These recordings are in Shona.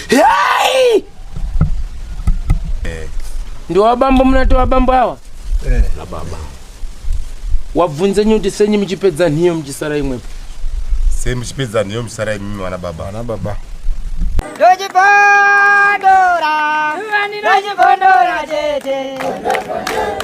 Hey! Ndiwabambo munati wabambo awa? Eh. La baba. Wabvunze nyuti senyi muchipedza nhiyo muchisara imwepo. Sei muchipedza nhiyo muchisara imimi vana baba? Vana baba.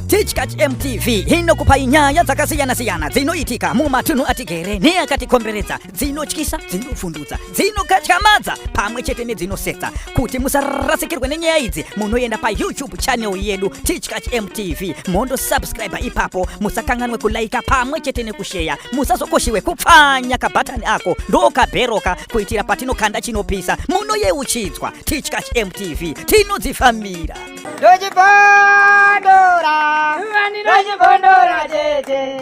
Tichkach MTV inokupai nyaya dzakasiyana-siyana dzinoitika mumatunhu atigere neakatikomberedza, dzinotyisa, dzinovhundutsa, dzinokatyamadza pamwe chete nedzinosetsa. Kuti musarasikirwe nenyaya idzi, munoenda paYouTube channel yedu Tichkach MTV, mondosubscribe ipapo. Musakanganwe kulaika pamwe chete nekusheya. Musazokoshiwe kupfanya kabhatani ako ndokabheroka kuitira patinokanda chinopisa munoyeuchidzwa. Tichkach MTV tinodzifambira. Ndochibondora, ndochibondora tete.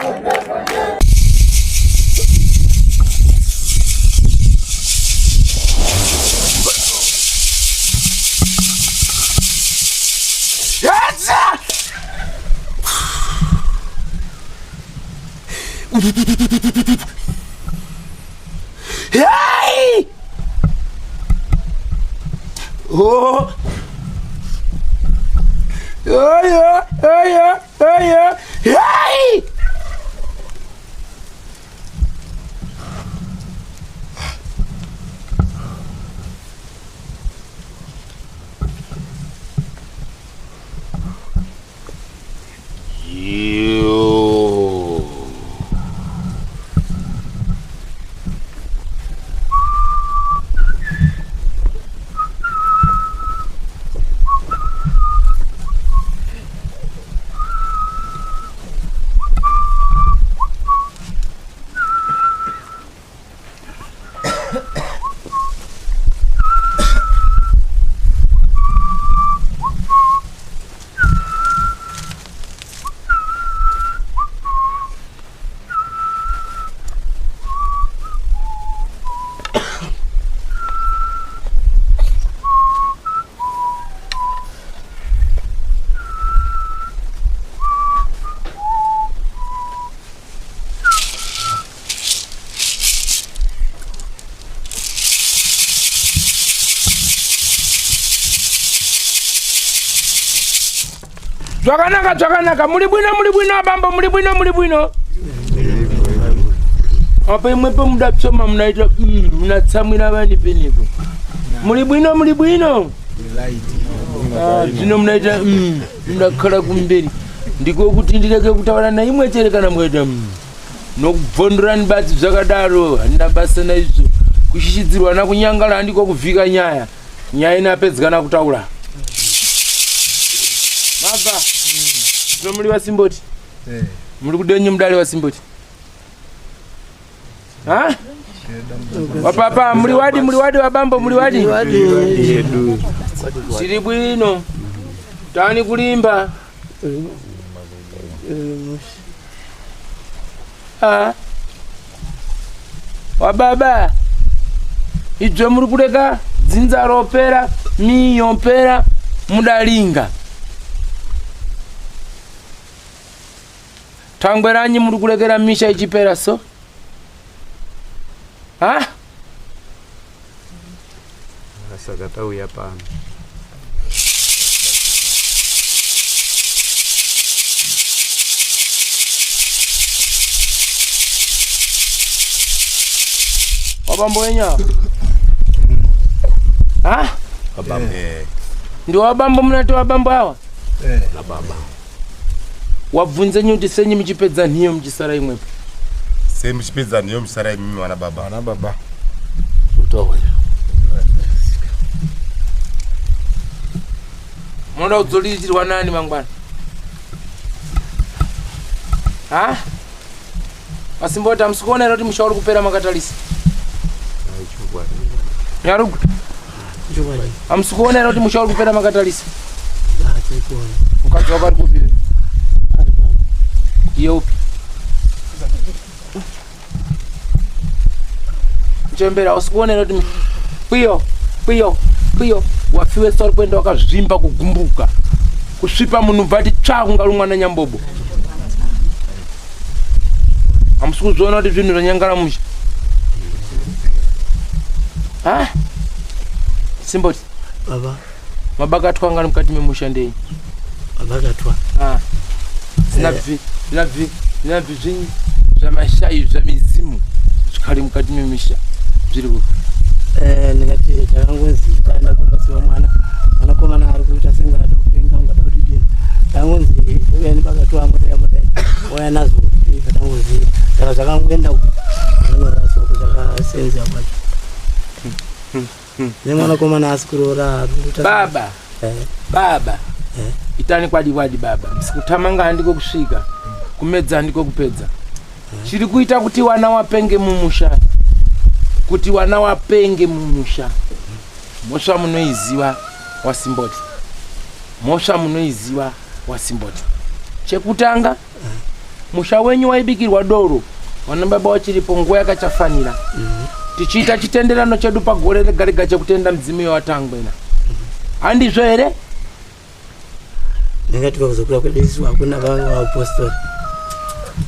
Hey! Oh! Oh, yeah, oh, yeah, oh, yeah. Hey! You. Zvakanaka, zvakanaka. Muri bwino, muri bwino abambo, muri bwino, muri bwino. Apa imwe pemuda tsoma munaita munatsamwira vani penipo. Muri bwino, muri bwino. Zvino munaita mundakhala kumberi. Ndiko kuti ndireke kutaura naimwe chere kana mukaita Nokubvondorani badzi zvakadaro handina basa naizvo. Kushishidzirwa nakunyangara handiko kuvhika nyaya. Nyaya inapedzwa kutaura. Mabva. Zvino muri vasimboti? Eh. Muri kudenyi mudare vasimboti? Ha? Wapapa muri wadi muri wadi wabambo muri wadi? Tiri bwino. Tani kulimba. Ah. Wababa. Idzwe muri kureka dzinza ropera, mii yopera, mudalinga. Tangweranyi muri kurekera misha ichipera so? Ha? Saka tauya pano. Wabambo wenyu ava? Ha? Wabambo. Eh. Ndi wabambo munati wabambo awa? Eh. La baba. Wabvunze nyuti senyi muchipedza nhiyo muchisara imwepo. Sei muchipedza nhiyo muchisara imimi vana baba? Vana baba. Munoda kudzoridzirwa nani mangwana? Ha? Masimboti hamusi kuona here kuti musha uri kupera makatarisa? Nyarugwe. Hamusi kuona here kuti musha uri kupera makatarisa? Mukadzi wako ari kupi? Iye upi? Mchembere hausi kuona here kuti kwiyo kwiyo kwiyo wafiwe sori kuenda wakazvimba kugumbuka kusvipa munhu bvati tsvaa kunga rumwana nyambobo. Hamusi kuzviona kuti zvinhu zvanyangara musha? Ha? Simboti. Baba. Mabakatwa angani mukati memusha ndei? Mabakatwa. Ah. Zinabvi, zinabvi, zinabvi zvinyi zvamashayi zvamidzimu zvikari mukati memisha zviri kupi? Eh, ndingati takangonzi taenda kubatsirwa mwana mwanakomana ari kuita senge ada kupenga ungada kuti dini tangonzi uya nebakatwa mudai mudai waya nazvo ibva tangoziva saka zvakangoenda zvanoraswa zvakasenzea kwacho nemwanakomana asi kuroora baba eh. baba eh. Itani kwadi kwadi baba kutama handiko kusvika kumedza handiko kupedza eh. Chiri kuita kuti wana wapenge mumusha kuti wana wapenge mumusha mhosva munoiziva wasimboti mhosva munoiziva wasimboti chekutanga musha wenyu waibikirwa doro vana baba wachiripo nguva yakachafanira tichiita chitenderano chedu pagore rega rega chekutenda mudzimu yewatangwena handizvo here ndingati pakuzokura kwedu isu hakuna vanga vapostori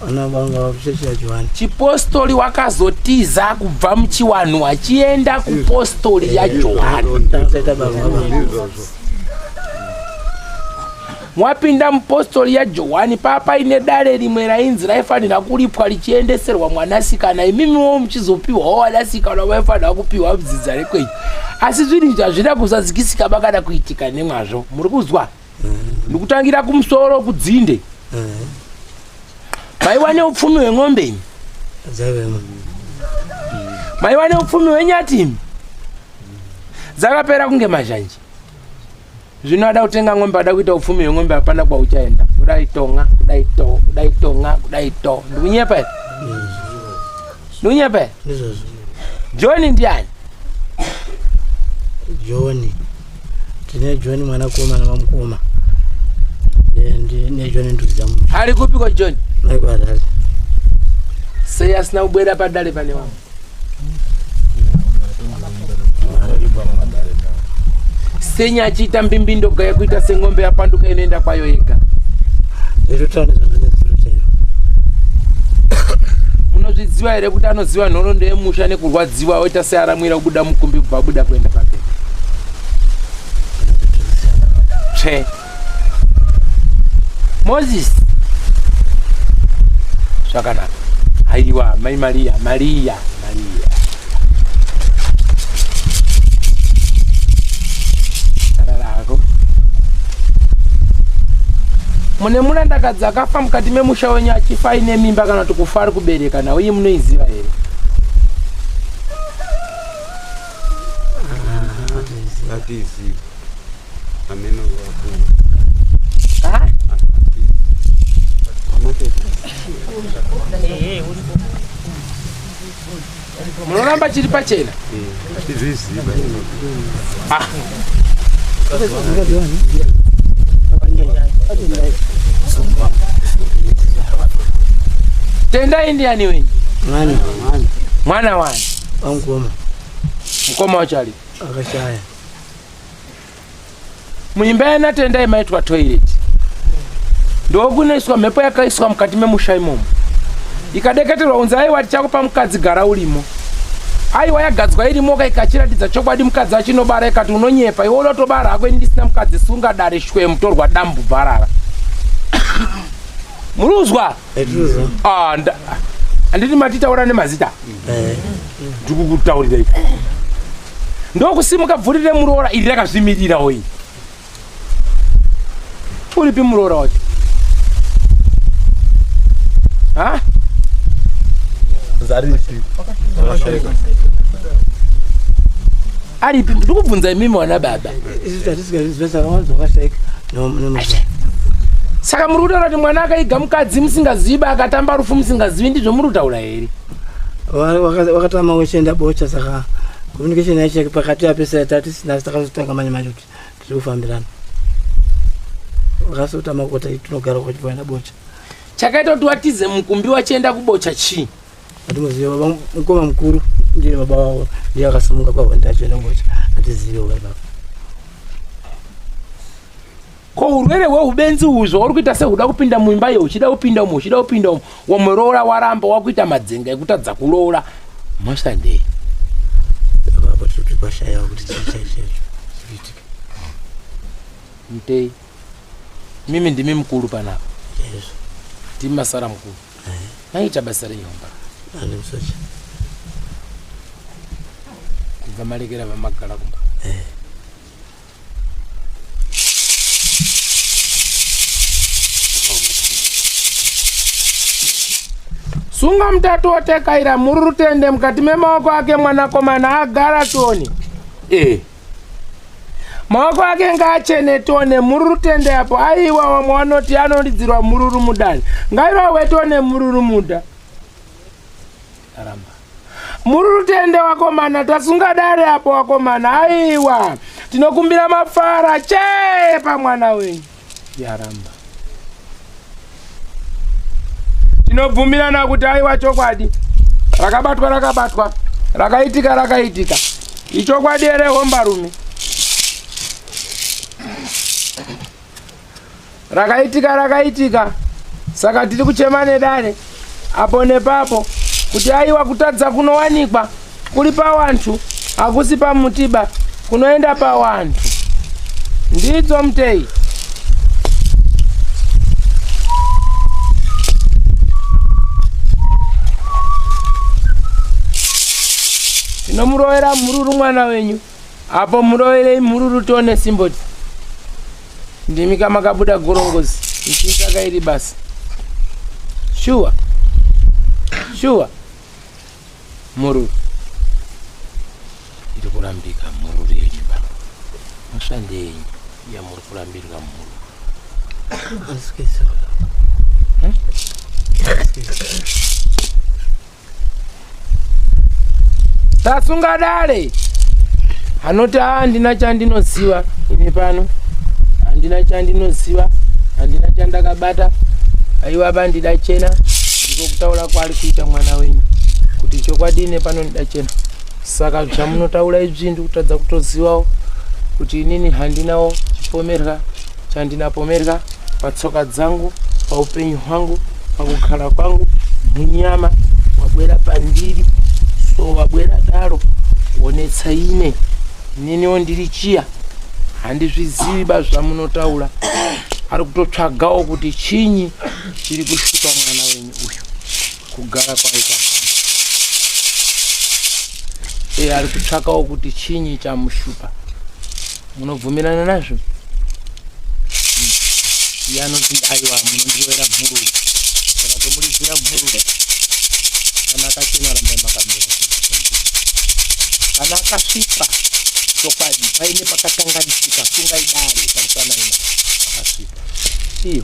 vana vanga vachechi yajohani chipostori wakazotiza kubva muchiwanhu achienda kupostori yajohani taita baba Mwapinda mupostori yaJohwani paa paine dare rimwe rainzi raifanira kuripwa richiendeserwa mwanasikana imimiwo muchizopiwawo vanasikana vaifanira kupiwa mudzinza rekwenyu asi zvinhu izvi hazvina kuzadzikisika makana kuitika nemwazvo muri kuzwa ndikutangira kumusoro kudzinde maiwa neupfumi hwen'ombe imi maiwa neupfumi hwenyati imi dzakapera kunge mazhanje Zvino ada kutenga ng'ombe, ada kuita upfumi hweng'ombe, hapana kwauchaenda. Kudai tonga, kudai to, kudai tonga, kudai to. Ndikunyepa here? Ndikunyepa here? Ndizvozvo. John ndiani? John. Tine John mwanakomana wamukoma. Ne John ndudzi yamusha. Ari kupi ko John? Ari kuHarare. Sei asina kubwera padare pane vamwe? Senya achiita mbimbindoga yekuita seng'ombe yapanduka inoenda kwayo yega. Munozviziva here kuti anoziva nhoroondo yemusha nekurwadziwa oita searamwira kubuda mukumbi kubva abuda kuenda pake? Tsve. Moses. Zvakanaka. Haiwa, mai Maria, Maria, Maria. Rarako. Mune murandakadzi akafa mukati memusha wenyu achifa aine mimba kana kuti kufa ari kubereka nhau iyi munoiziva here? Hatizivi. Ameno vakuru. Ha? Munoramba chiri pachena? Tizviziva. Ah. Tendai ndiani wenyu? Mwana. Mwana wani? Wamukoma. Mukoma wacho ari? Akashaya. Muimba yana Tendai maitwa toilet. Ndokunoiswa mhepo yakaiswa mukati memusha imomo. Ikadeketerwa unzi aiwa tichakupa mukadzi gara urimo. Aiwa yagadzwa irimo ka ikachiratidza chokwadi mukadzi achinobara ikati unonyepa iwe unotobara hako ini ndisina mukadzi sunga dare shwe mutorwa dambu bharara. Muruzwa? Ah, handiti matitaura nemazita? Ndikukutaurirai. Ndokusimuka bvuri remuroora iri rakazvimirirawo iri. Uripi muroora wacho? Ha? Zaripi. Aripi? Ndikubvunza imimi wana baba. Saka muri kutaura kuti mwana akaiga mukadzi musingazivi akatamba rufu musingazivi ndizvo muri kutaura here? Wakatama uchienda bocha saka communication yacho pakati apesa tatisina takazotanga manje manje kuti tiri kufambirana. Wakazotama kuti tinogara kwachipoenda bocha. Chakaita kuti watize mukumbi wachienda kubocha chii? Atimuziva baba mukoma mukuru ndiye baba wavo ndiye akasimuka kwahonda achienda kubocha. Atizive baba. Ko urwere hweubenzi uhwu zvauri kuita sehuda kupinda muimba iyo uchida kupinda umu uchida kupinda umu wamuroora waramba wakuita madzenga ekutadza kuroora mhosva ndei? Ndopashayiwa kuti chii chaicho chikuitika. Mtei. Mimi ndimi mukuru panapa. Chaizvo. Ndimi masara mukuru. Maita basa renyomba. Andi musoja. Kubva malekera vamagara kumba. Sunga mutatu otekaira mururu tende mukati memaoko ake mwanakomana agara tione. Maoko ake ngaachene tione mururu tende apo aiwa wamwe wanoti anoridzirwa mururu mudare. Ngairohwe tione mururu muda. Aramba. Mururu tende wakomana tasunga dare apo wakomana aiwa tinokumbira mafara chee pamwana wenyu. Yaramba. Tinobvumirana kuti aiwa chokwadi rakabatwa rakabatwa rakaitika rakaitika ichokwadi here hombarume rakaitika rakaitika saka tiri kuchema nedare apo nepapo kuti aiwa kutadza kunowanikwa kuri pawantu hakusi pamutiba kunoenda pawantu ndidzo mutei. Tinomurovera mururu mwana wenyu apo muroverei mururu tione simboti ndimi kamakabuda gorongozi ichitsvaka iri basa shuwa shuwa mururu iri kurambika mururu yenyu baba mashande yenyu yamuri kurambirwa mururu. Tasunga dare anoti handina chandinoziva ini pano, handina chandinoziva, handina chandakabata, aiwa bandida chena. Ndiko kutaura kwaari kuita mwana wenyu kuti chokwadi ine pano ndida chena. Saka zvamunotaura izvi ndikutadza kutozivawo kuti inini handinawo chipomerwa chandinapomerwa patsoka dzangu, paupenyu hwangu, pakugara kwangu. Munyama wabwera pandiri so wabwera daro wonetsa ine ininiwo ndiri chiya handizvizivi ba zvamunotaura. Ari kutotsvagawo kuti chinyi chiri kushupa mwana wenyu uyu kugara kwaita. Ari kutsvakawo kuti chinyi chamushupa. Munobvumirana nazvo? Iye anoti aiwa munondirovera mhururu. Saka tomuridzira mhururu. Kana akachena rambai makamira. Kana akasvipa chokwadi paine pakakanganisika sungai dare tarisana ina akasvipa. Iyo.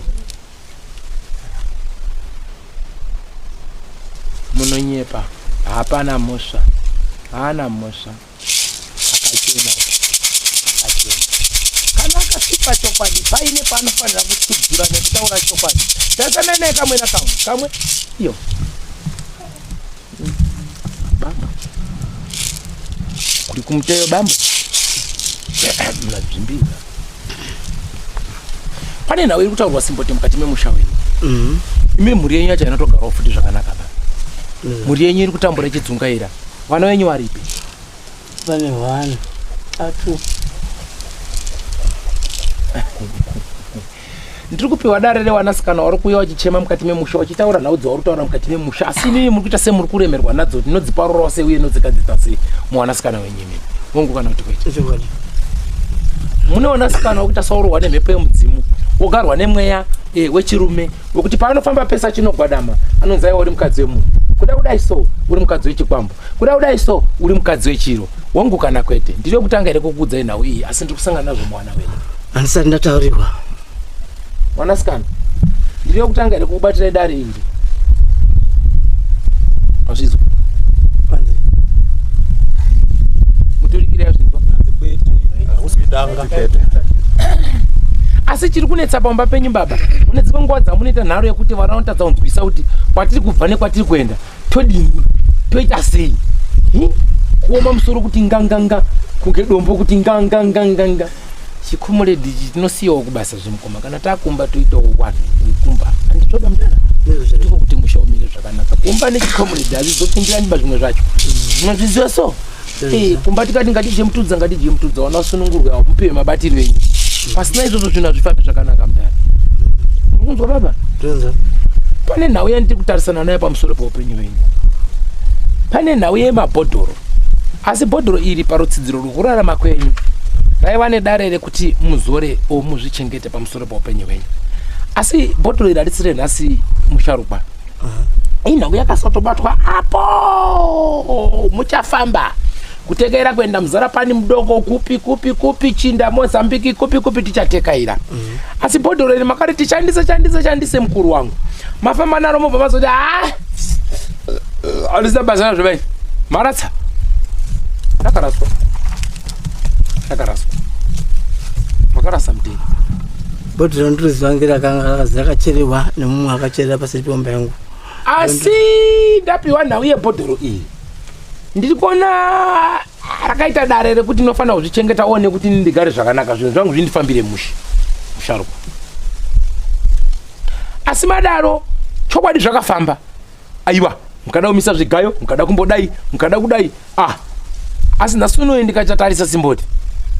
Munonyepa hapana mhosva. Haana mhosva. Akachena. Akachena. Kana akasvipa chokwadi paine paanofanira kutsidzura nekutaura chokwadi. Tarisana naye kamwe nakamwe. Kamwe. Iyo. Bamba. Kuri kumuteyo bambo. Munadzvimbira. Pane nhau iri kutaurwa simboti mukati memusha wenyu. Imi mhuri yenyu yacho inotogarawo futi zvakanaka ba. Mhuri yenyu iri kutambura ichidzungaira. Vana venyu varipi? Pane 1 2. Ndiri kupiwa dare rewanasikana wari kuuya wachichema mukati memusha wachitaura nhau dzauri kutaura mukati memusha, asi imimi muri kuita semuri kuremerwa nadzo. Ndinodziparurawo sei uye nodzigadzirisa sei muwanasikana wenyu imimi? Hongu kana kuti kwete? Chokwadi. Mune wanasikana wekuita saurwa nemhepo yemudzimu, wogarwa nemweya wechirume wekuti paanofamba pesa chinogwadama anonzi aiwa uri mukadzi wemunhu, kuda kudai so uri mukadzi wechikwambo, kuda kudai so uri mukadzi wechiro. Hongu kana kwete? Ndiri kutanga here kukuudzai nhau iyi, asi ndiri kusangana nazvo muwana wenyu. Handisati ndataurirwa. Mwanasikana, ndiri kutanga here kukubatirai dare iri? Mazvizwa? Panze. Muturikire yazvinzwa. Asi chiri kunetsa pamba penyu baba, mune dzimwe nguva dzamunoita nharo yekuti vana vanotadza kunzwisa kuti kwatiri kubva nekwatiri kuenda todini, toita sei. Kuoma musoro kuti nganganga kunge dombo kuti nganganganganga. Chikumuredi ichi tinosiyawo kubasa zvemukoma, kana takumba toitawo wanhu kumba handitoda mudara ndiko kuti musha umire zvakanaka. Kumba nechikomuredi hazvizopindirani pazvimwe zvacho, munozviziva so. Kumba tikati ngatidye mutudza, ngatidye mutudza, wana usunungurwe awo mupiwe mabatiro enyu. Pasina izvozvo zvinhu hazvifambi zvakanaka mudhara. Uri kunzwa baba? Ndinzwa. Pane nhau yandiri kutarisana nayo pamusoro peupenyu hwenyu. Pane nhau yemabhodhoro. Asi bhodhoro iri parutsidziro rwekurarama kwenyu raiva nedare rekuti muzore o muzvichengete pamusoro peupenyu hwenyu. Asi bhodhoro iri harisi renhasi musharukwa. Inhau yakasatobatwa apo muchafamba kutekaira kuenda muzarapani mudoko kupi kupi kupi chinda Mozambiki kupi kupi tichatekaira. Asi bhodhoro iri makati tishandise shandise shandise mukuru wangu. Mafamba naro mobva mazoti handisina basa nazvo vai. Maratsa. Rakaraswa. Rakaraswa. Makarasa muteni. Bhodhoro ndiriziva ngerakanga rakachererwa nemumwe akacherera paseri pemba yangu. Asi ndapiwa nhau yebhodhoro iyi. Ndiri kuona rakaita dare rekuti ndinofanira kuzvichengeta one kuti ndigare zvakanaka, zvinhu zvangu zvindifambire mushe musharukwa. Asi madaro chokwadi zvakafamba. Aiwa, mukada kumisa zvigayo, mukada kumbodai, mukada kudai. Asi nhasi unoyi ndikachatarisa simboti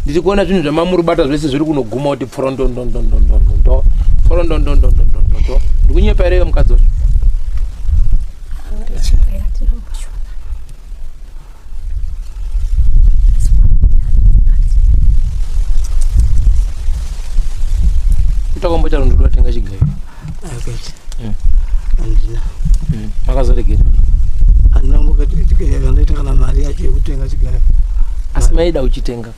ndiri kuona zvinhu zvamamurubata zvese zviri kunoguma kuti pforondondondondondondo pforondondondondondondo. Ndikunyepa here mukadzi wacho? Utakomboita rundu rwatenga chigayo. Kwete. Handina. Makazoregera. Handina kumbokati chigayo kandaita kana mari yacho yekutenga chigayo. Asi maida uchitenga.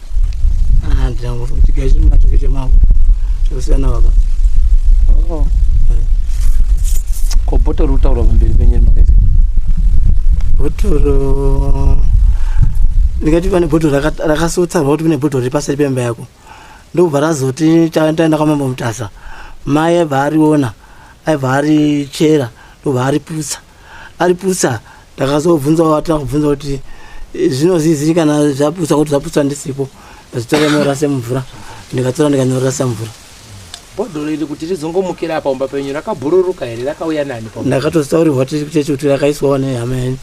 Handina kumboti chigayo chiri munacho chemangu. Chekusiyana baba. Ko bhotoro rutaurwa pamberi penyu makaisa. Bhotoro ndingati pane bhotoro rakasotsa kuti kune bhotoro riri paseri pemba yako. Ndobva razoti taenda kwaMambo Mutasa. Mai aibva ariona, aibva arichera, ndobva ariputsa. Ariputsa ndakazobvunza watakubvunza kuti zvinozizii kana zvaputsa kuti zvaputsa ndisipo. Ndazitora morasa mumvura. Ndikatora ndikanyorasa mumvura. Bhodhoro iri kuti rizongomukira apa pamba penyu rakabhururuka here, rakauya nani pamba? Ndakatozitaurirwa tiri kuchechi kuti rakaiswawo nehama yenyu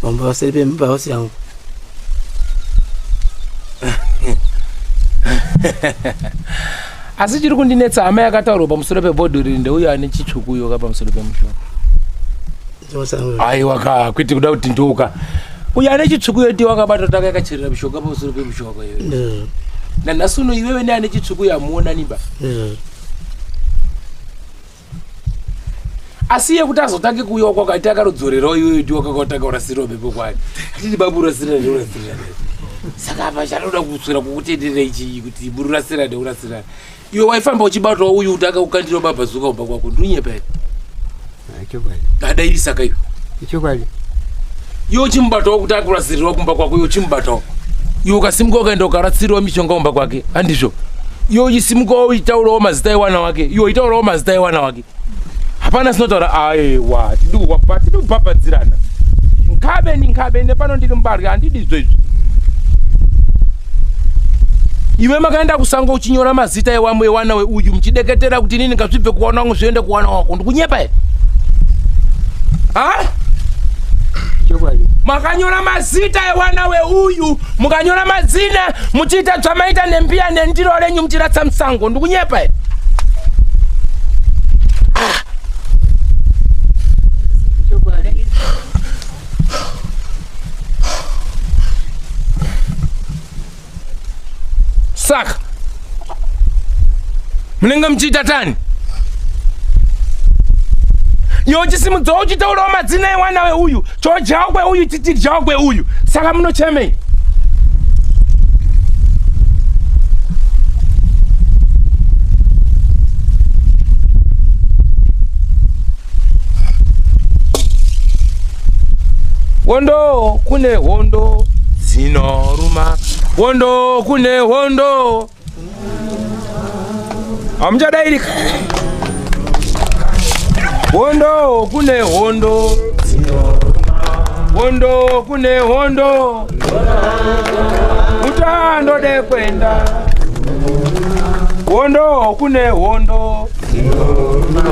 pamba paseri pehausi yangu. Asi chiri kundinetsa hama yakataurwa pamusoro pebhodhoro iri ndeuyo ane chitsvuku uyo ka pamusoro pemushonga. Aiwa ka kwete kuda kuti ndoka. Uyo ane chitsvuku uyo ndiye wakabata taka yakacherera mishonga pamusoro pemushonga iyoyo. Nanhasi uno iwewe neane chitsvuku uyo hamuonani ba. Asi iye kuti azotange kuuya kwakaita akarodzorerawo iwewe ndiwe wakakatanga kurasirira mhepo kwake. Hatidi babu urasirira ndeurasirira. Saka apa chanoda kuswera kukutenderera ichi kuti bururasirira ndeurasirira. Iwe waifamba uchibatwa uyu kuti akakukandira mabhazuka kumba kwako ndunyepa here? Chokwadi. Dadairi saka iwe. Chokwadi. Iwe uchimubatawo kuti akurasirirwa kumba kwako, iwe uchimubatawo. Iwe ukasimuka ukaenda ukarasirwa mishonga kumba kwake, handizvo? Iwe uchisimuka uchitaurawo mazita ewana wake, iwe uchitaurawo mazita ewana wake. Hapana sinotaura aiwa, tidi kubhabhadzirana. Nkabe ni nkabe nepano ndiri mbarya, handidi izvo izvi. Iwe makaenda kusango uchinyora mazita ewamwe ewana weuyu muchideketera kuti inini ngazvibve kuwana wangu zviende kuwana wako. Ndikunyepa here? Ha? Chokwadi. Makanyora mazita ewana weuyu, mukanyora mazina muchiita zvamaita nembiya nendiro renyu muchiratsa musango. Ndikunyepa here? Chokwadi. Saka munenge muchiita tani? Iwe uchisimudzawo uchitaurawo madzina ewana weuyu, chodyawo kweuyu, chichidyawo kweuyu. Saka munochemei? Hondo kune hondo dzinoruma, hondo kune hondo. Hamuchadairika. Hondo kune hondo dzinoruma, hondo kune hondo. Mutandode kwenda. Hondo kune hondo dzinoruma,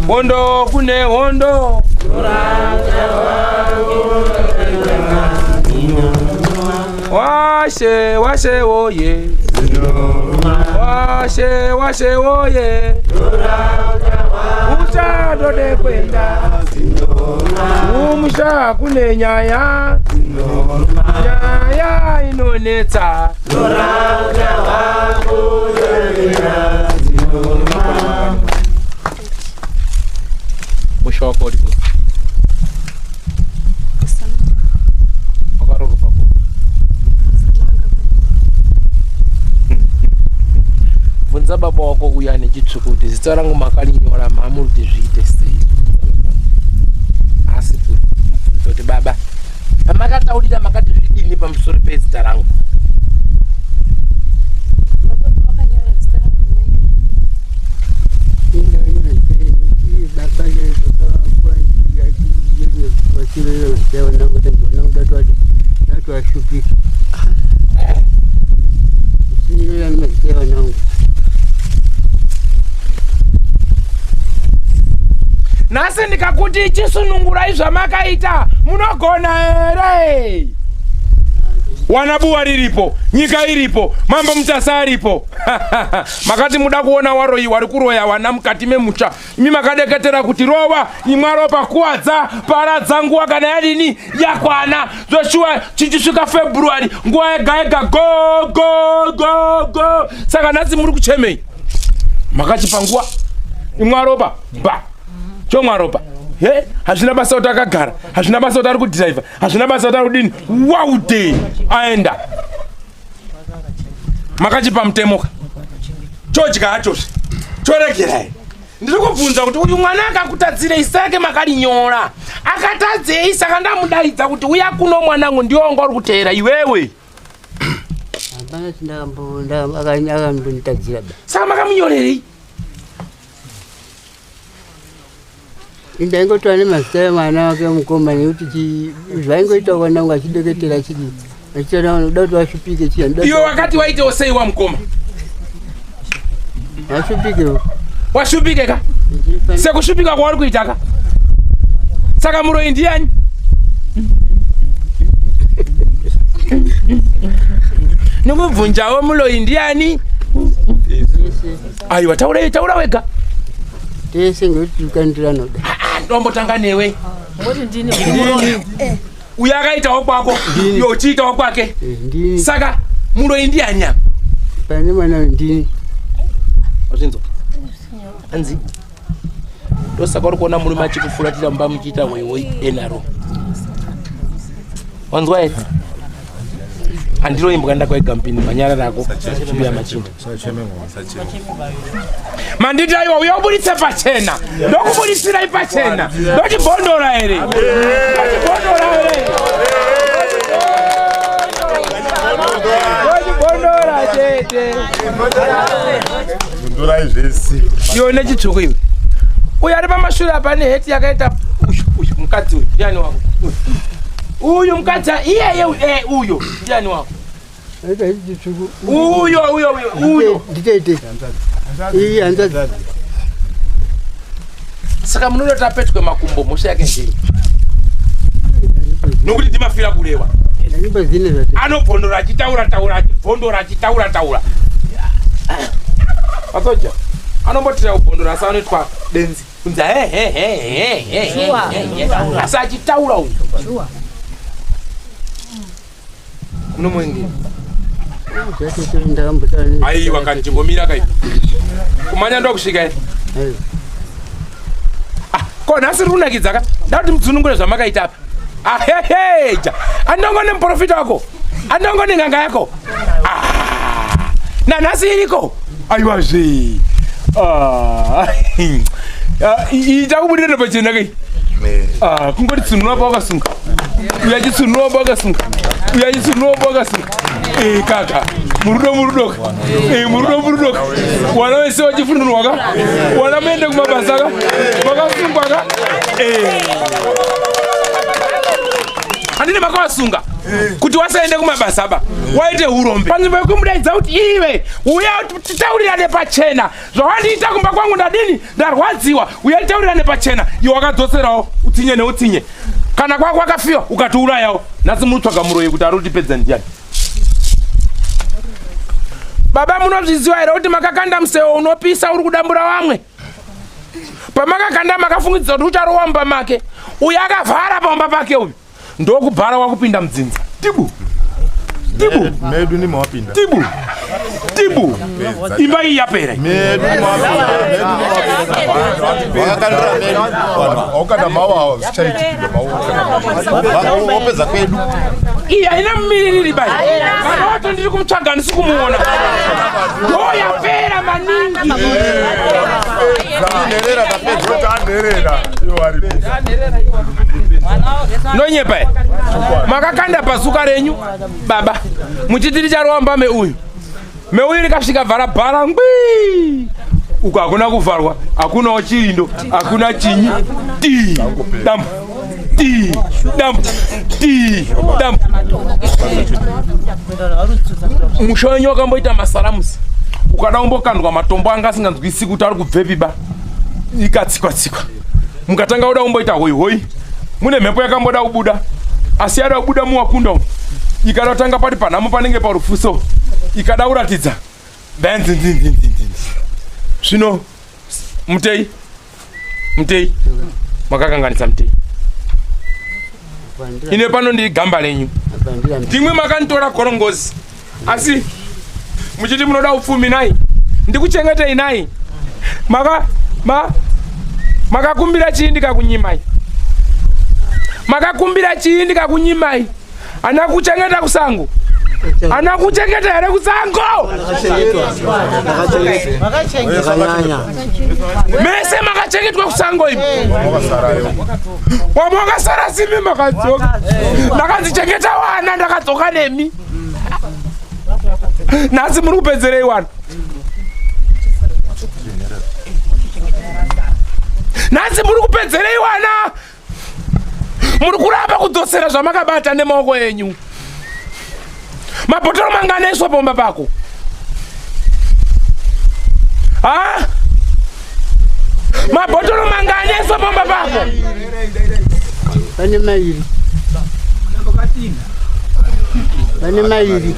hondo kune hondo. Washe washe woye. Washe washe woye. Uchadode kwenda. Umusha kune nyaya. Nyaya inonetsa. Musha wako uri kupi? Wakaroorwa pakupi? Bvunza baba wako uyo ane chitsvuku kuti zita rangu makarinyora mamuri kuti zviite sei. Asi kuri mubvunza kuti baba pamakataurira makati zvidini pamusoro pezita rangu. Nhasi ndikakuti chisunungurai zvamakaita munogona here? Wana buwa riripo, nyika iripo, mambo Mutasa aripo. Makati muda kuona waroyi wari kuroya wana mukati memutsva. Imi makadeketera kuti rova, imwa ropa, kuwadza, paradza nguva kana yadini yakwana. Zveshuwa chichisvika February nguva yega yega go go go go. Saka nhasi muri kuchemei? Makachipa nguva imwa ropa ba chomwa ropa he hazvina basa kuti akagara hazvina basa kuti ari kudhiraivha hazvina basa kuti ari kudini waude aenda makachipa mutemo ka chodya hachozve choregerai ndiri kubvunza kuti uyu mwana akakutadzirei sake makarinyora akatadzei saka ndamudaidza kuti uya kuno mwanangu ndiwo wanga uri kuteera iwewe Hapana chindakambonditadzira ba. Saka makamunyorerei? Ndaingotora nemazita emwana wake mukoma nekuti zvaingoita kuona kunge achideketera chidii achiona kuda kuti vasvipike chiya. Iwe wakati waitewo sei wamukoma? Vasvipike. Washupike ka? Sekushupika kwauri kuita ka? Saka muroyi ndiyani? Nikubvunjawo muloyi ndiyani? Aiwa taura taura wega. Tese ngekuti tukandiranoda. Ah, ndombotanga newe. Ngoti ndini. Ndini. Uyo akaitawo kwako, iwe uchiitawo kwake. Eh, ndini. Saka muroyi ndiyani apa? Pane mwana ndini. Wazvinzwa? Anzi. Ndosaka uri kuona murume achikufuratira mumba muchiita hwehwe denaro. Wanzwa here? Handiroimbwa ndakwaiga mupini manyara rako mbuya machinda. Manditi aiwa uya uburitse pachena. Ndokuburisirai pachena. Ndochibhondora here? Ndochibhondora here? Ndochibhondora chete. Bvundurai zvese. Iwe une chitsvuku iwe. Uyo ari pamashure apa ane heti yakaita uyu uyu mukadzi uyu ndiani wako? Uyu. Uyu mukadzi iyeye uyu eh, uyo ndiani wako? Aita chitsvuku. Uyo uyo uyo uyo. Nditete. Iyi hanzvadzi. Saka munoda kuti apetwe makumbo mhosva yake ndei? Nokuti ndimafira kurewa. Anobvondora achitaura taura achibvondora achitaura taura. Masoja anombotira kubvondora asi anoitwa benzi kunzi he he he he he he he asi achitaura uyu. Munomuengera. Aiwa kani chimbomira kai. Kumanya ndokusvika here? Ah, ko nhasi riri kunakidza ka? Ndakuti mutsunungure zvamakaita apa. Aheheja. Andongo nemuprofita wako. Andongo neng'anga yako. Ah. Nanhasi iriko. Aiwa zve. Ah. Ah, ita kubudira pachena kai. Ah, kungoti tsunura pawakasunga. Uya chitsunura pawakasunga. Uya chitsunura pawakasunga. Eh kaka. Murudo murudo. Eh murudo murudo. Wana wese wachifunurwa ka. Wana muende kumabasa ka. Vakasungwa ka. Eh. Handine makavasunga kuti wasaende kumabasa ba waite urombe panzvimbo yekumudaidza kuti iwe uya titaurirane pachena zvawandiita kumba kwangu ndadini ndarwadziwa uya titaurirane pachena iwe wakadzoserawo utsinye neutsinye kana kwako wakafiwa ukatiurayawo nhasi munotsvaga muroyi kuti ari kutipedza ndiyani. Baba, munozviziva here kuti makakanda museo unopisa uri kudambura vamwe? Pamakakanda makafungidzira kuti ucharowa mumba make. Uyu akavhara pamba pake uyu. Ndokubhara wakupinda mudzinza. Tibu. Tibu. Medu ni mawapinda. Tibu. Tibu. Imba iyi yapera. Medu ni mawapinda. Wakakandira medu. Wakanda mawa zvichaitikira mawa. Wopedza kwedu. Iyi haina mumiririri bai. Vana wacho ndiri kumutsvaga handisi kumuona. Ndo yapera maningi. Nherera tapedza. Tanherera. Iwo aripo. Nonyepa here? Makakanda bhazuka renyu baba muchiti richarova mumba meuyu. Meuyu rikasvika vhara bhara ngwi. Uku hakuna kuvharwa, hakunawo chirindo, hakuna chinyi. Ti dambu ti dambu ti dambu. Musha wenyu wakamboita masaramusi, ukada kumbokandwa matombo anga asinganzwisisi kuti ari kubvepi ba, ikatsikwa tsikwa. Mukatanga kuda kumboita hoi hoi, mune mhepo yakamboda kubuda, asi yada kubuda muwakunda umu, ikada kutanga pati panhamo panenge parufuso, ikada kuratidza benzinzinzinzinzinzi. Zvino mutei mutei makakanganisa mutei. Ine pano ndiri gamba lenyu. Ndimwe makanditora gorongozi, asi muchiti munoda upfumi nai, ndikuchengetei nai. Makakumbira chii ndikakunyimai? Makakumbira chii ndikakunyimai? Ana kuchengeta kusango? Ana kuchengeta here kusango? Mese makachengetwa kusango imi. Wamwe wakasara simi makadzoka. Ndakanzichengeta wana ndakadzoka nemi. Nhasi muri kupedzerei wana? Nhasi muri kupedzerei wana? Muri kuramba kudzosera zvamakabata nemaoko enyu. Mabhotoro mangani aiswa pamba pako? Ha? Mabhotoro mangani aiswa pamba pako? Pane mairi. Pane mairi.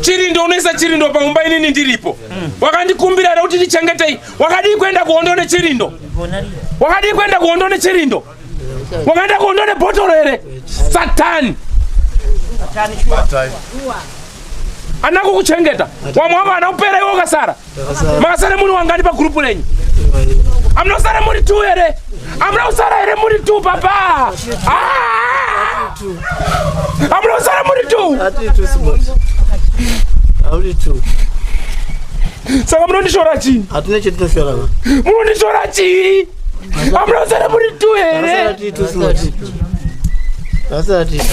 Chirindo unoisa chirindo pamumba inini ndiripo. Wakandikumbira here kuti ndichengetei? Wakadii kuenda kuhondo nechirindo? Wakadii kuenda kuhondo nechirindo? Wakaenda kuhondo nebhotoro here? Satani. Ana kukuchengeta. Wamwe wako ana kupera iwe wakasara. Makasara muri wangani pagurupu renyu? Amuna kusara muri 2 here? Amuna kusara here muri 2 papa? Amuna kusara muri 2? Saka munondishora chii? Hatuna chetinoshora. Munondishora chii? Amuna kusara muri 2 here? Takasara tiri 2.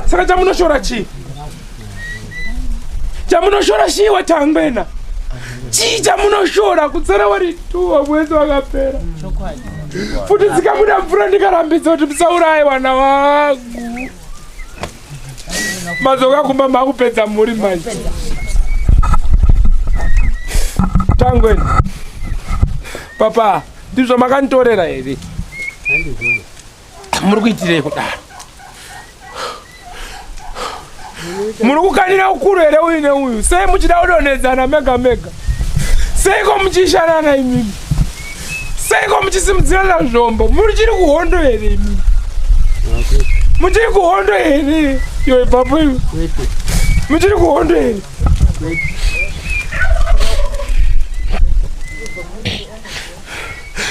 Saka chamunoshora chii? Chamunoshora chii watangwena? Chii chamunoshora kutsara wari 2 mwedzi wakapera? Futi dzikabuda mvura ndikarambidza kuti musauraye vana vangu. Madzoka kumba makupedza mhuri manje. Tangwena. Papa, ndizvo makanditorera here? Muri kuitirei kudaro? Muri kukanira ukuru here uyu neuyu? Sei muchida kudonhedzana mega mega? Seiko muchishanana imimi? Seiko muchisimudzirana zvombo? Muchiri kuhondo here imimi? Muchiri kuhondo here? Iwe ipapo iwe. Muchiri kuhondo here?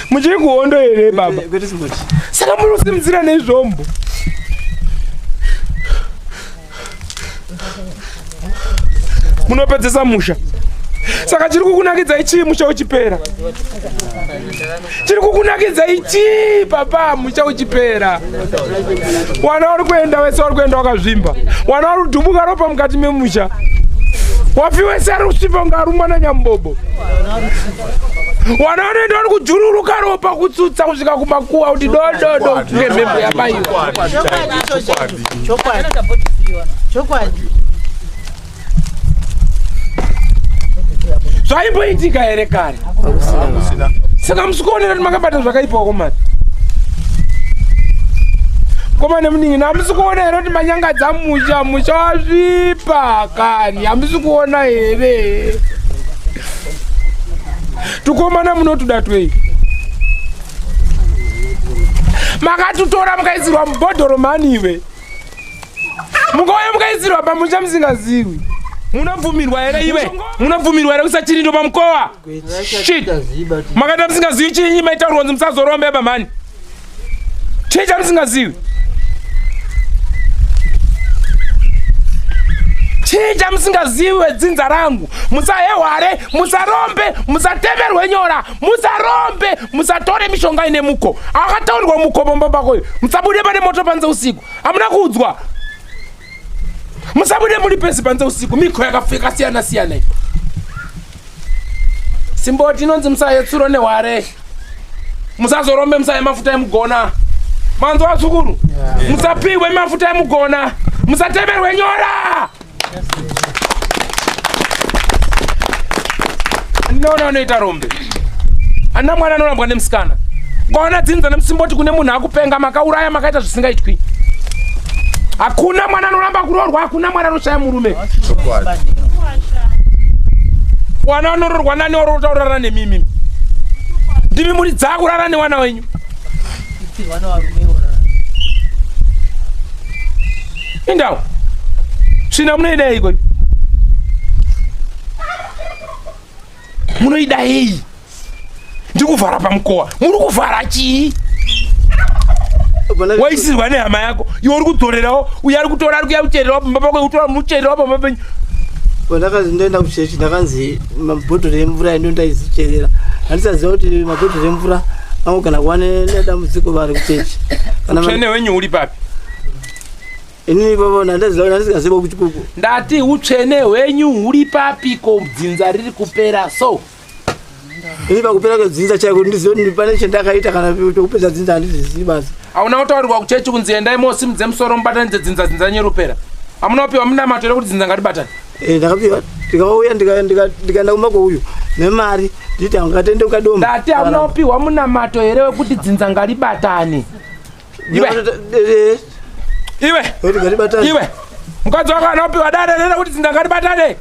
Muchiri kuhondo here baba? Saka muri kusimudzira nezvombo. Munopedzesa musha. Saka chiri kukunakidzai chii musha uchipera? Chiri kukunakidzai chii papa musha uchipera? Wana uri kuenda wese uri kuenda wakazvimba. Wana uri kudhubuka ropa mukati memusha. Wafi wese ari kusvipa kunge arumwa nanyambobo. Wana vanoenda vari kujururuka ropa kutsutsa kusvika kumakuwa kuti dododo kunge mhepo yabaiwa. Chokwadi. Zvaimboitika here kare? Saka musikuonera kuti makabata zvakaipa wakomana. Koma nemunin'ina, hamusi kuona here kuti manyangadza musha, musha wasvipa kani, hamusi kuona here? Tukomana munotuda twei? Makatutora mukaisirwa mubhodhoro mhani iwe. Mukauya mukaisirwa pamusha musingaziwi. Munobvumirwa here iwe? Munobvumirwa here kuisa chirindo pamukowa? Shit. Makaita musingazivi chinyi maitaurwa kunzi musazorombe bamhani. Chii chamusingazivi? Chii chamusingazivi wedzinza rangu? Musahehware, musarombe, musatemerwe nyora, musarombe, musatore mishonga ine muko. Akataurirwa muko pamba pako iyo. Musabude pane moto panze usiku. Hamuna kuudzwa. Musabude muri pese panze usiku. Miko yakasiyana siyana iyi. Simboti inonzi musaye tsuro nehware. Musazorombe, musaye mafuta emugona. Manzwa vazukuru? Yeah. Musapihwe mafuta emugona. Musatemerwe nyora. Ndinoona unoita rombe. Ana mwana anorambwa nemusikana. Ukaona dzinza nemusimboti kune munhu akupenga, makauraya, makaita zvisingaitwi. Hakuna mwana anoramba kuroorwa, hakuna mwana anoshaya murume. Wana anororwa nani orotaurara nemimi? Ndimi muri dzakurara newana wenyu. Indawo. Tsvina munoida iko? Munoida yei? Ndikuvhara pamukowa. Muri kuvhara chii? Waisirwa nehama yako. Iwe uri kudzorerawo, uyo ari kutora ari kuya kuchererawo pamba pako, utora muchererawo pamba penyu. Pandakazi ndoenda kuchechi ndakanzi mabhodhoro emvura ndo ndaizicherera. Handisaziva kuti mabhodhoro emvura angu kana kuva nedambudziko vari kuchechi. Kana Utsvene hwenyu huri papi? Inini baba ndandaziva ndandisingaziva kuti kuku. Ndati utsvene hwenyu huri papi ko dzinza riri kupera so? Ini pakupera kwedzinza chaiko ndizive kuti pane chandakaita kana kupedza dzinza handizivi basi. Hauna kutaurirwa kuchechi kunzi endai mosimudze musoro mubatanidze dzinza dzinza nyerupera. Hamuna kupiwa munamato here kuti dzinza ngatibatane? Ndakapiwa ndikauya ndikaenda kumba kweuyu nemari nditi angatende ukadoma. Ndati hamuna kupiwa munamato here wekuti dzinza ngaribatane? Iwe. Iwe. Iwe. Mukadzi wako anopiwa dare here kuti dzinza ngaribatane?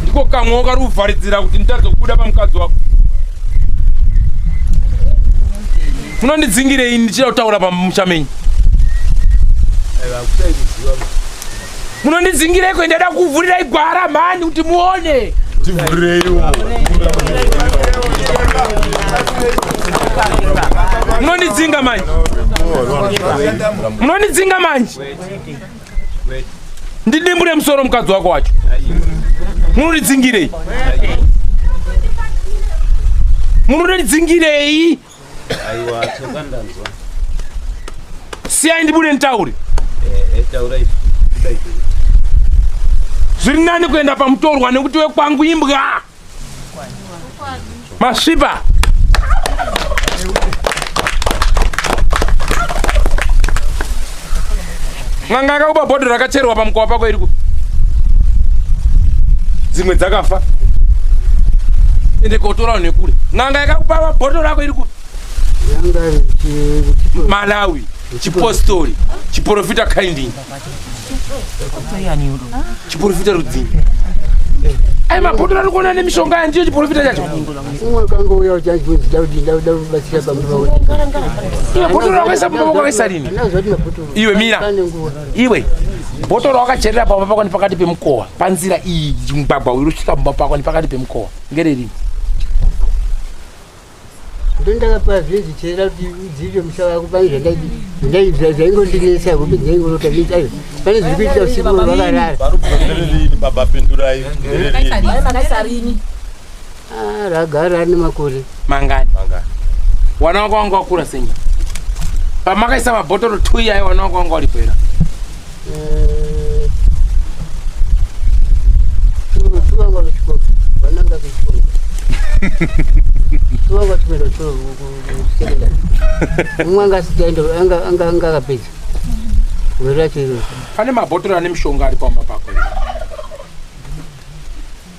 Ndiko kamwe kari kuvharidzira kuti nditadze kubuda pamukadzi wako. Munondidzingirei ndichida kutaura pamusha menyu? Munondidzingirei kuenda da kuvhurirai gwara mhani kuti muone. Tivhurireiwo. Munondidzinga manje. Munondidzinga manje. Ndidimbure musoro mukadzi wako wacho. Munondidzingirei? Munondidzingirei? Aiwa, tsoka ndanzwa. Siyai ndibude nditaure. Taurai. Zviri nani kuenda pamutorwa nekuti wekwangu imbwa. Masvipa. N'anga yakakupa bhodhoro rakacherwa pamukova pako iri kupi? Dzimwe dzakafa. Ende kotora vanhu vekure. N'anga yakakupa bhodhoro rako iri kupi? Malawi, chipostori, chiprofita kinding. Chiprofita rudzii? Ai mabhodhoro ari kuona nemishonga aya ndiyo chiprofita chacho. Umwe kangouya uchachibvunza Daudi, Daudi kubatsira pamba pako. Iwe bhodhoro wakaisa pamba pako wakaisa rini? Ndinoziva kuti mabhodhoro. Iwe mira. Pane nguva. Iwe bhodhoro wakacherera pamba pako nepakati pemukowa. Panzira iyi mugwagwa uri kusvika pamba pako nepakati pemukowa. Ngererini? Ndondakapa zvezvicherera kuti udzive musha wako pane zvaingondinetsa hope dzaingorota miti ayo pane zviri kuitika usiku vakarara. Ndererini baba pindurai. Ndererini. Ragara ane makore. Mangani? Wana wako wanga wakura sei? Pamakaisa mabhotoro 2 iyayo wana wako wanga waripo here? Tuvanga kuchikoro. Vananga kuchikoro. Tuvanga kuchikoro kusekondari. Mumwe anga asitaenda anga akapedza. Gore racho iroro. Pane mabhotoro ane mishonga ari pamba pako.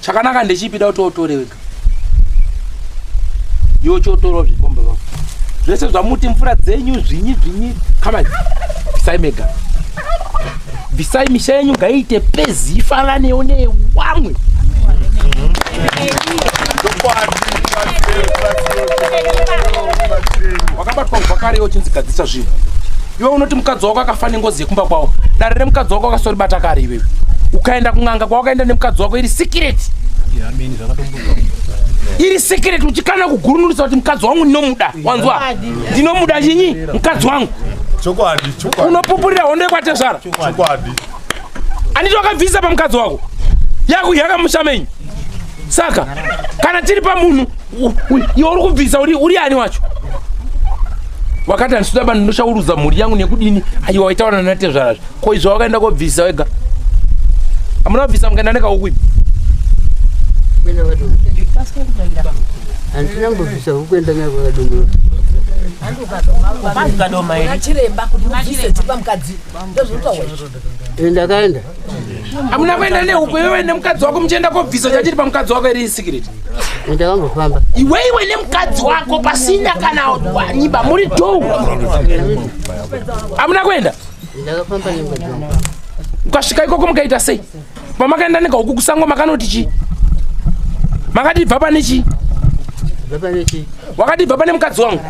Chakanaka ndechipi da kuti utore wega. Iwe chotorawo zvikomba vako zvese zvamuti mvura dzenyu zvinyi zvinyi. Kamani bvisai mega, bvisai misha yenyu ngaiite pezi ifananewo newamwe. Wakabatwa kubva kare uchinzi gadzisa zvinhu. Iwe unoti mukadzi wako akafa nengozi yekumba kwavo, dare remukadzi wako wakasoribata kare iwewe. Ukaenda kun'anga kwawakaenda nemukadzi wako iri secret. Iri secret uchikana kugurunurisa kuti mukadzi wangu ndinomuda. Wanzwa? Ndinomuda chinyi? Mukadzi wangu. Chokwadi, chokwadi. Unopupurira hondo yekwatezvara. Chokwadi. Anditi wakabvisa pamukadzi wako. Yakuyaka musha menyu. Saka kana tiri pamunhu iwe uri kubvisa uri ani wacho? Wakati handisida banhu ndinoshauruza mhuri yangu nekudini? Aiwa waitaura natezvarazvo. Ko izvo wakaenda kobvisa wega? Hamuna kubvisa mukaenda nekahuku ipi? Handina kumbobvisa huku kuenda nayo kwakadongora. Ndakaenda. Hamuna kuenda nehuku iwewe nemukadzi wako muchienda kobvisa chachiri pamukadzi wako iri secret. Ndakambofamba. Iwewe nemukadzi wako pasina kana wanyiba muri two. Hamuna kuenda? Ndakafamba nemukadzi wangu. Ukasvika ikoko mukaita sei? Pamakaenda nekahuku kusango makanoti chii? Makati ibva pane chii? Ibva pane chii? Wakati ibva pane mukadzi wangu.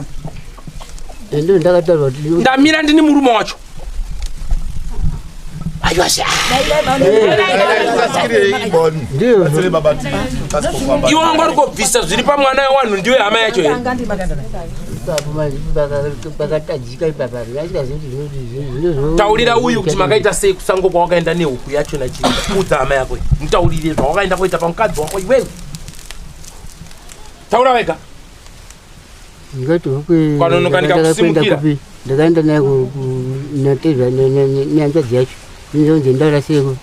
Ndiyo ndakataura kuti ndamira ndini murume wacho. Aiwa sha. Iwe wanga uri kobvisa zviri pamwana wewanhu ndiwe hama yacho here? Taurira uyu kuti makaita sei kusango kwawakaenda nehuku yacho nachii. Udza hama yako. Mutaurire zvawakaenda kuita pamukadzi wako iwewe. Taura wega. Ndikati huku ndakaenda kupi? Ndakaenda nayo kunatezva nehanzvadzi yacho. Ndinonzi ndaura sei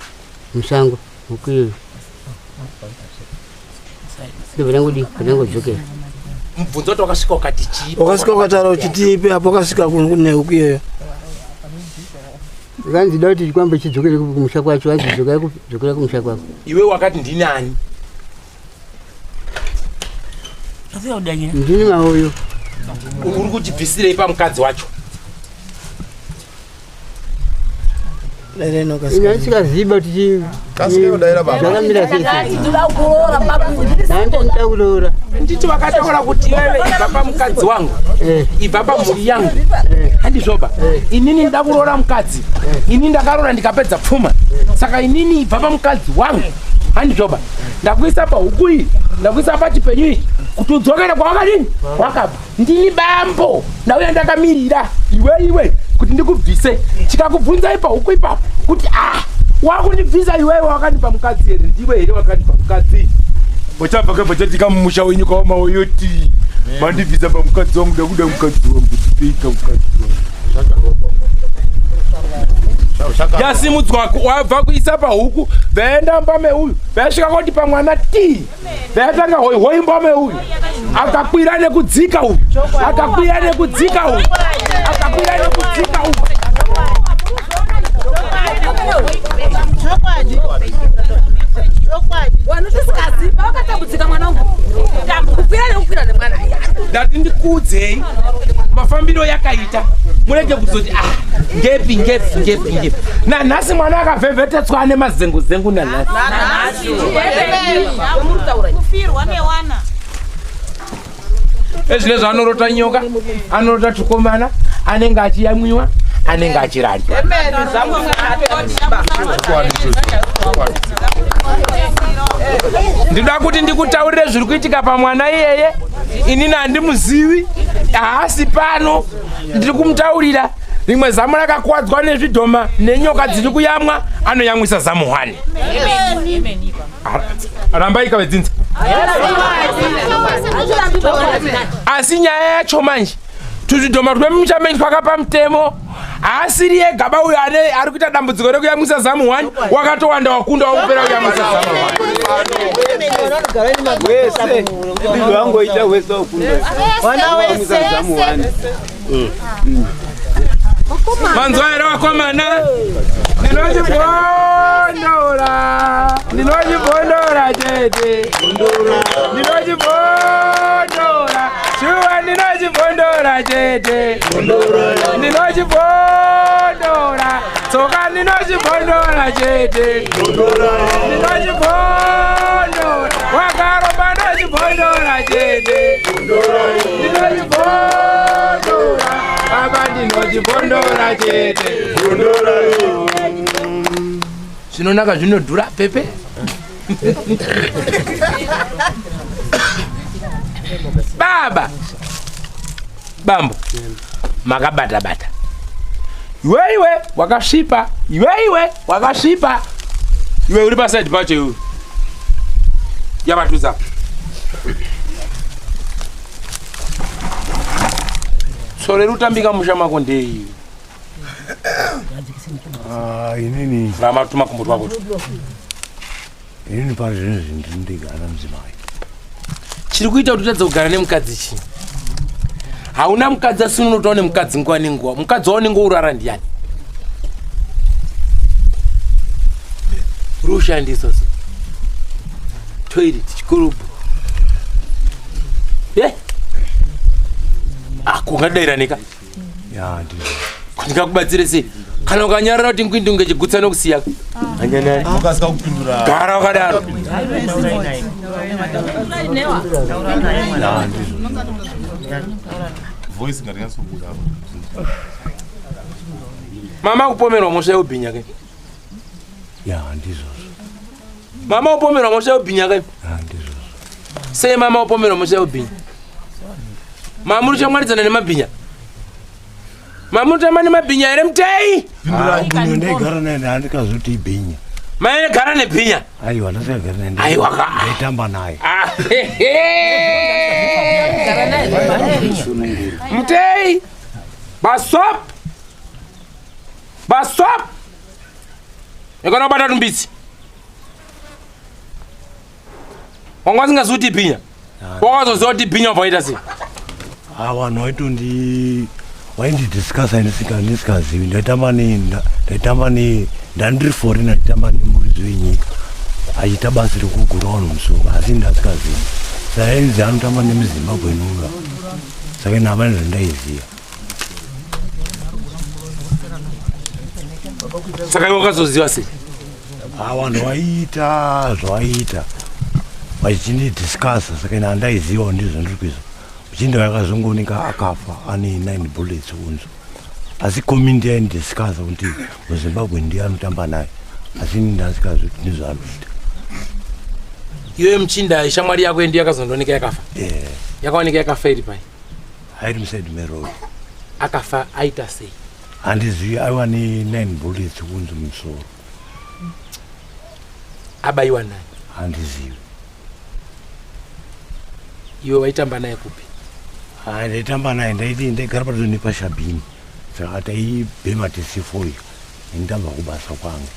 musango huku iyoyo. Ndobva ndangodi ndangodzokera. Mubvunzo kuti wakasvika ukati chii? Wakasvika ukataura uchiti ipi apo wakasvika nehuku iyoyo? Zvikanzi da kuti chikwambo chidzokere kumusha kwacho, hanzi dzokera kumusha kwako. Iwe wakati ndini ani? Ndini maoyo. Uri kuchibvisirei pamukadzi wacho? Ndisikaziba kuti zvakamira sei. Nditi vakataura kuti iwewe ibva pamukadzi wangu, ibva pamhuri yangu. Handizvoba. Inini ndida kuroora mukadzi. Inini ndakaroora ndikapedza pfuma. Saka inini ibva pamukadzi wangu. Handizvoba. Ndakuisa pahuku iyi, ndakuisa pachipenyu ichi kuti udzokere kwawakadini? Wakabva. Ndini bambo. Ndauya ndakamirira iwe iwe kuti ndikubvise. Chikakubvunzai pahuku ipapo kuti ah wakundibvisa iwewe wakandipa mukadzi here? Ndiwe here wakandipa mukadzi? Bochabva kabva chatika mumusha wenyu kwamaoyoti. Mandibvisa pamukadzi wangu, ndakuda mukadzi wangu, ndipika mukadzi wangu. Yasimudzwa wabva kuisa pahuku, vaenda mbame uyu, vasvika koti pamwana ti. Vayatanga hoi hoi mbame uyu. Akakwira nekudzika uyu. Akakwira nekudzika uyu. Akakwira nekudzika uyu. Ndati ndikuudzei mafambiro yakaita murege kuzoti ah ngepi ngepi ngepi ngepi. Nanhasi mwana akavhevhetetswa ane mazengu zengu nanhasi. Ezvinezvi anorota nyoka, anorota tukomana, anenge achiyamwiwa, anenge achirarwa. Ndinoda kuti ndikutaurire zviri kuitika pamwana iyeye. Inini handimuzivi, haasi pano. Ndiri kumutaurira rimwe zamu rakakuwadzwa nezvidhoma nenyoka dziri kuyamwa, anoyamwisa zamu 1. Rambai kavedzinza. Asi nyaya yacho manje tuzvidhoma twemuchameni twakapa mutemo. Haasiri ega ba uyo ari kuita dambudziko rekuyamwisa zamu 1, wakatowanda wakunda wakupera kuyamwisa zamu 1. Wese ndizvo wangoita wese wakunda. Zamu 1. Manzwa here vakomana? Ndinochibondora, ndinochibondora chete, ndinochibondora. Ndinochibvondora chete, ndinochibvondora. Tsoka ndinochibvondora chete, ndinochibvondora. Wakaromba ndochibvondora chete, ndinochibvondora. Baba ndinochibvondora chete. Zvinonaka zvinodhura pepe. Baba bambo makabata bata, iwe wakasvipa, iwe wakasvipa, iwe uri pasaidi pacho, iwe yavatuza tsoro iri kutambika musha mako ndei? Ah, inini rama tumakumbo twako. Inini pari zvinhu zvinhu ndigara mudzimai. Chiri kuita kuti utadze kugara nemukadzi chii? Hauna mukadzi, asi unotoona nemukadzi nguva nenguva. Mukadzi waunenge urara ndiani? Uri kushandisa so toilet, chikorobho ye kungadairaneka. Ya, ndizvo. Ndingakubatsire sei kana ukanyarara kuti ngwindi unge chigutsa nokusiya? Hanyanani. Mukasika kupindura. Gara wakadaro. Ya, ndizvo. Voice ngarinyatsobuda. Mama kupomerwa mhosva yeubhinya ke? Ya, ndizvozvo. Mama upomerwa mhosva yeubhinya ke? Ya, ndizvozvo. Sei mama upomerwa mhosva yeubhinya? Mama muri shamwaridzana nemabhinya? Mama muri nemabhinya here, mutei? Ah, munhu ndaigara naye handikazoti ibhinya. Maigara nebhinya? Aiwa, ndasingagari naye. Aiwa ka. Ndaitamba naye. Ah, mutei, basop basop, ikona kubata tumbitsi. Wanga wasingazivi kuti ibhinya, wakazoziva kuti ibhinya wabva waita sei? Ah, vanhu vaitondi vaindidiscussa ndisingazivi. Ndaitamba ne ndandiri foreigner, ndaitamba nemuridzi wenyika achiita basa rekugura vanhu musoro, asi ndasingazivi. Saka ainzi anotamba nemuZimbabwe nuga, saka ine hapana zvandaiziva. Saka iwe wakazoziva sei? Ah, vanhu vaiita zvavaiita vachindidiscussa, saka ine handaizivawo. Ndizvo ndiri kuizwa muchinda vakazongooneka akafa ane 9 bullets unzo, asi community yaindidiscussa kuti muZimbabwe ndiye anotamba naye, asi ini ndasikazivi kuti ndizvaanoita. Iwe muchinda, shamwari yako ndiyo yakazondooneka yakafa? Eh. Yakaoneka yakafa iri pai? Airi muside meroad. Akafa aita sei? Handizivi, aiwa ne9 bullets kunzi musoro. Abayiwa nani? Handizivi. Iwe waitamba naye kupi? Hai, ndaitamba naye, ndaiti ndaigara padhuze nepashabhini, saka taibhema tisifoyo, ndabva kubasa kwangu.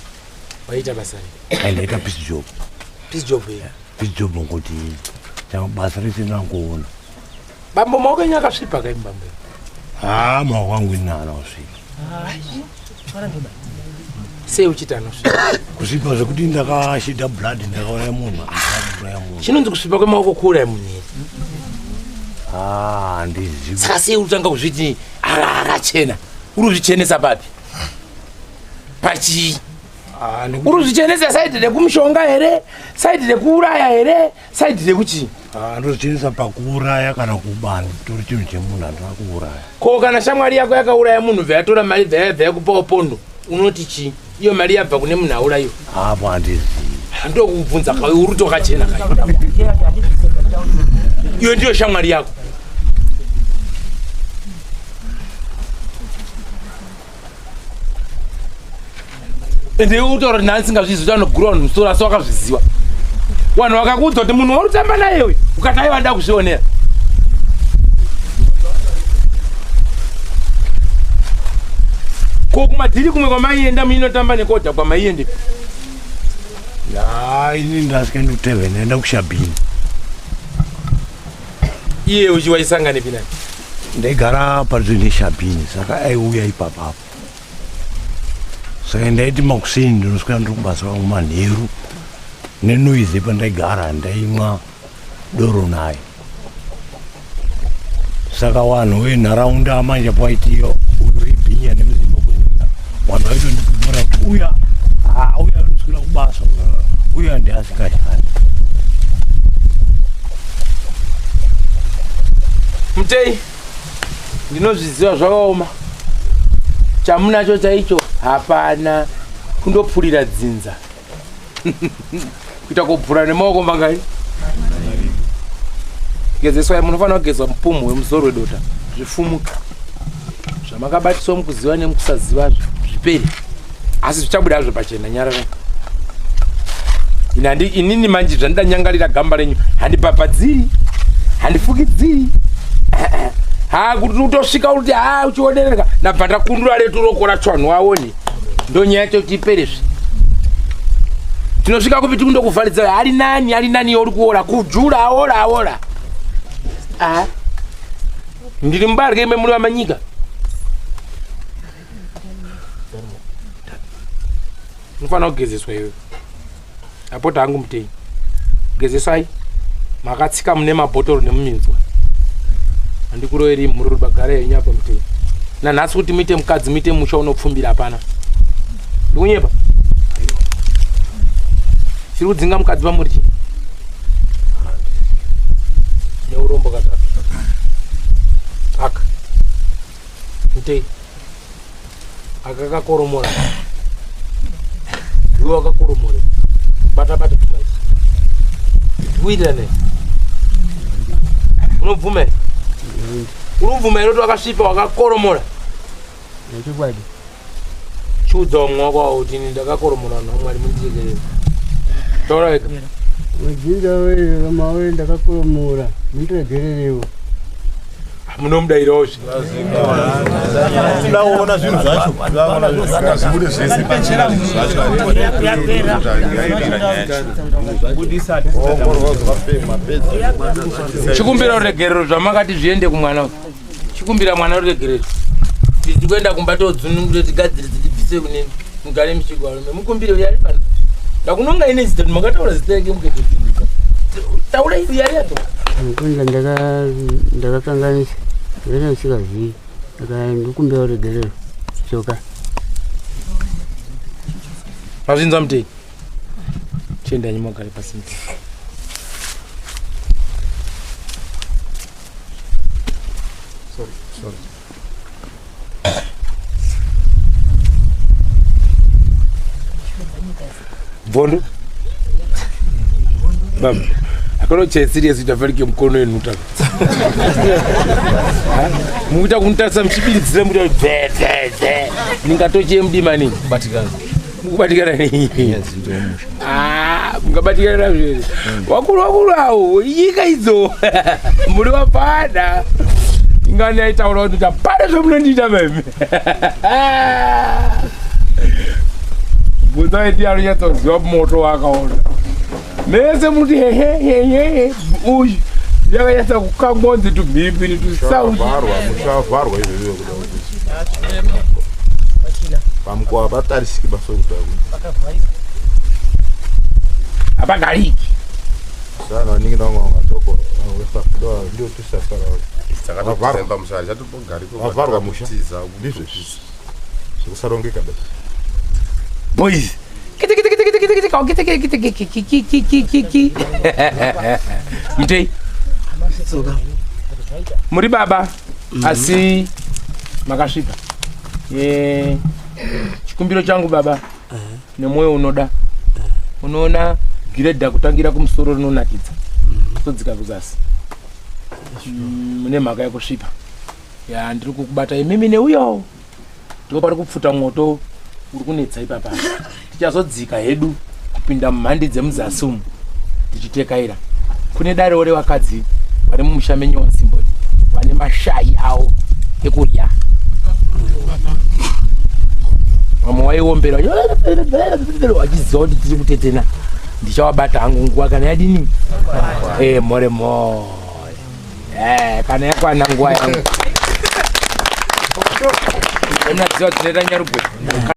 Waita basa rei? Ai, ndaita piece job. Piece job iyi? Piece job, ngoti basa rese ndangoona. Bambo, maoko enyu akasvipa kai, bambo? Ha, maoko angu inana kusvipa. Sei uchiti anosvipa? Kusvipa zvekuti ndakashida blood, ndakauraya munhu, ndakauraya munhu. Chinonzi kusvipa kwemaoko kuuraya munhu here? Ha, handizivi. Saka sei urikutanga kuzviti akachena? Uri kuzvichenesa papi, pachii? Uri kuzvichenesa side rekumushonga here, side rekuuraya here, side rekuchii? Ndozvichenesa pakuuraya kana kuba, tori chinhu chemunhu, handina kuuraya. Ko kana shamwari yako yakauraya munhu, bva yatora mari, bva yabva yakupawo pondo, unoti chii? Iyo mari yabva kune munhu aurayiwa. Apo handizivi. Ndokubvunza kai, uri tokachena kai? Iyo ndiyo shamwari yako. Ende iwe utaura kuti nhasi kuti anogura vanhu musoro, asi wakazviziva. Vanhu vakakuudza kuti munhu wauri kutamba naye uyu, ukati aiva da kuzvionera. Ko kumadhiri kumwe kwamaienda muinotamba nekodha kwamaiende? Ya, ini ndasikaenda kuteveni, ndaenda kushabhini. Iye uchiwaisanganepi naye? Ndaigara padhuze neshabhini, saka aiuya ipapapo, saka ndaiti makuseni ndinoswera ndiri kubasa kwangu, manheru nenoise pandaigara ndaimwa doro naye. Saka vanhu venharaunda manje paiti uyu ibhinya nemuZimbabwe, vanhu vaitondipupura kuti uya uya unoswera kubasa, uya ndiasingashandi. Mutei, ndinozviziva zvakaoma. Chamunacho chaicho hapana, kundopfurira dzinza. Kuita kupfura nemaoko mangai. Gezeswai, munofanira kugezwa mupumhu wemusoro wedota zvifumuka zvamakabatiswa mukuziva nemukusaziva zvipere, asi zvichabuda hazvo pachena. Nyarara. Ini inini manje zvandidanyangarira gamba renyu, handibhabhadziri, handifukidziri. Ha, kuti utosvika kuti ha uchionereka ndabva ndakundura retu rokora tsvanhu aone. Ndonyaya yacho kuti iperezve. Tinosvika kupi tikundokuvharidzira ari nani, ari nani uri kuora kujura aora aora. Ah. Ndiri mubarwe ime muri vamanyika. Unofanira kugezeswa iwe. Apota hangu mutei. Gezesai. Makatsika mune mabhotoro nemuminzwa. Handikuroeri mhururu, bagara henyu apa mutei. Nanhasi kuti muite mukadzi, muite musha unopfumbira hapana. Ndikunyepa? Chiri kudzinga mukadzi pamuri chii? Neurombo katatu. Aka. Mutei. Aka kakoromora. Iwe wakakoromora. Bata bata tumaisi. Tikuitirane. Unobvuma here? Uri kubvuma here kuti wakasvipa wakakoromora? Chokwadi. Chiudza vamwe wako avo kuti ini ndakakoromora vanhu vaMwari, mundiregerere. Taura wega. Wedzinza wemawe, ndakakoromora, mundiregererewo. Munomudairawo zve. Tinoona zvinhu zvacho, tinoona zvinhu zvacho, zvibude zvese pachena zvinhu zvacho. Chikumbira ruregerero zvamakati zviende kumwana uyu. Chikumbira mwana ruregerero. Tiri kuenda kumba todzunungure tigadzirise tibvise kune mugare muchigwa varume. Mukumbire uyu ari pano. Ndakunonga ine zita, makataura zita rake mukatobvinduka. Taura uyu ari apo. Kwanza ndakakanganisa, ndakaita ndisingazivi, saka ndikumbira ruregerero tsoka. Mazvinzwa mutei? Chiendanyi mugare pasi mutei. Sorry, sorry. Bvondo. Baba. Akano che serious itafarike mukono yenuta. Mukuita kunitarisa muchibiridzira mukuita bve bve bve. Ndingatochiye mudima nini? Kubatikana. Mukubatikana nei? Ah, mungabatikana nazvo here? Wakuru wakuru awo, nyika idzo. Muri vapana. Ingani aitaura kuti tapana zvamunondiita meme. Bvunza ndi anonyatsoziva moto wakaona. Mese muti hehe hehe uyu yakanyatsa kukangonzi tumhipiri tusaundi. Mushavharwa, mushavharwa izvozvo kuda kuti pamukova patarisiki basa kuda kuti Hapagariki. Sana vanenge vangu vangatoko ndio tisasara. Takatotemba musha chatopogari. Wavharwa musha. Ndizvo zvekusarongeka basi. Boys. Kiti kiti kiti kiti kiti kiti kiti kiti kiti kiti kiti kiti. Mutei. Muri baba asi makasvipa. Chikumbiro changu baba nemwoyo unoda. Unoona giredha kutangira kumusoro rinonakidza. Kutodzika kuzasi. Mune mhaka yekusvipa. Ya ndiri kukubata imimi neuyo. Ndipo pari kupfuta mwoto uri kunetsa ipapa. Tichazodzika hedu kupinda mumhandi dzemuzasi umu tichitekaira. Kune darewo revakadzi vari mumusha menyu waSimboti vane mashai avo ekurya. Vamwe waiombera vachiziva kuti tiri kutetena. Ndichavabata hangu nguva kana yadini? More more. Kana yakwana nguva yangu. Munaziva dzinoita nyarugwe.